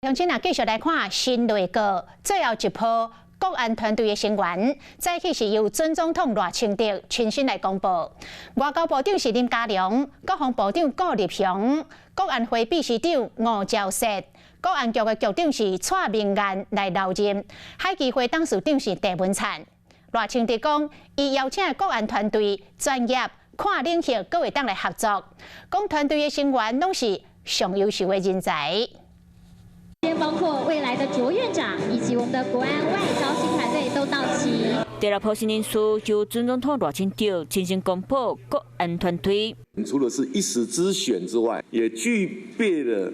鄉親啊，繼續來看新內閣最後一波國安團隊的成員，早起是由準總統賴清德親身來公布。外交部長是林佳龍，國防部長顧立雄，國安會秘書長吳釗燮，國安局的局長是蔡明彥來留任，海基會董事長是鄭文燦。賴清德講，伊邀請的國安團隊專業跨領域，閣會當來合作。講團隊的成員攏是上優秀的人才。包括未來的卓院長以及我們的國安外交新團隊都到齊。第六波新人事由準總統賴清德親身公布國安團隊。除了是一時之選之外，也具備了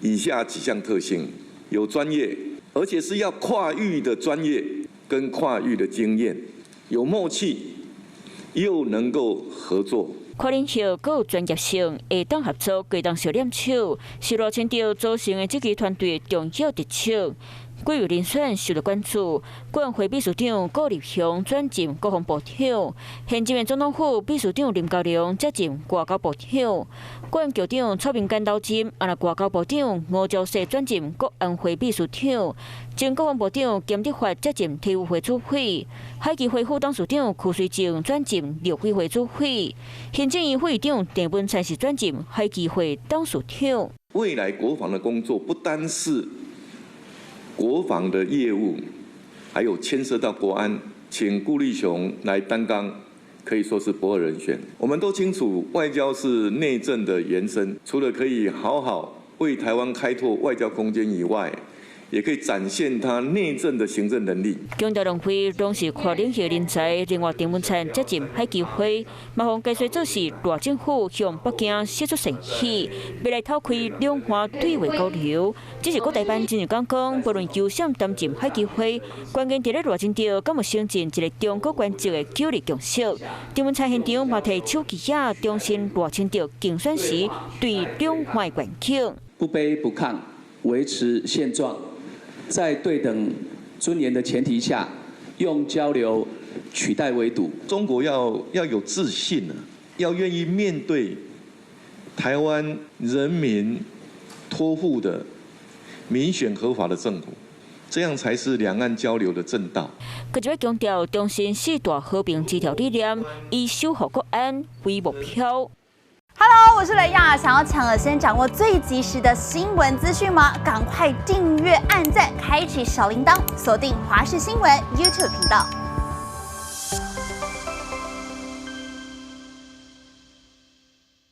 以下幾項特性：有專業，而且是要跨域的專業跟跨域的經驗，有默契，又能夠合作。跨領域閣有專業性，會當合作，會當相聯手，是賴清德組成的這支團隊的重要特色。幾位人選受到關注，國安會秘書長顧立雄轉任國防部長，現任的總統府秘書長林佳龍接任外交部長，國安局長蔡明彥留任，啊外交部長吳釗燮轉任國安會秘書長，前國防部長金德發接任體育會主委，海基會副董事長柯瑞正轉任陸委會主委，行政院副院長鄭文燦是轉任海基會董事長。未來國防的工作不單是國防的業務，還有牽涉到國安，請顧立雄來擔綱，可以說是不二人選。我們都清楚，外交是內政的延伸，除了可以好好為台灣開拓外交空間以外，也可以展現他內政的行政能力。強調兩位攏是跨領域人才，另外鄭文燦接任海基會，嘛予解說做是賴政府向北京釋出善意，欲來透開兩岸對話交流。只是國台辦今日講講，無論由誰擔任海基會，關鍵佇咧賴清德敢有承認一個中國原則的九二共識。鄭文燦現場嘛提手機仔，重申賴清德競選時對兩岸願景。不卑不亢，維持現狀。在對等尊嚴的前提下，用交流取代圍堵。中國要有自信啊，要願意面對台灣人民託付的民選合法的政府，這樣才是兩岸交流的正道。閣一擺強調，重申四大和平之條理念，以守護國安為目標。 Hello，我是雷亞，想要搶先掌握最及時的新聞資訊嗎？趕快訂閱、按讚、開啟小鈴鐺，鎖定華視新聞 YouTube 頻道。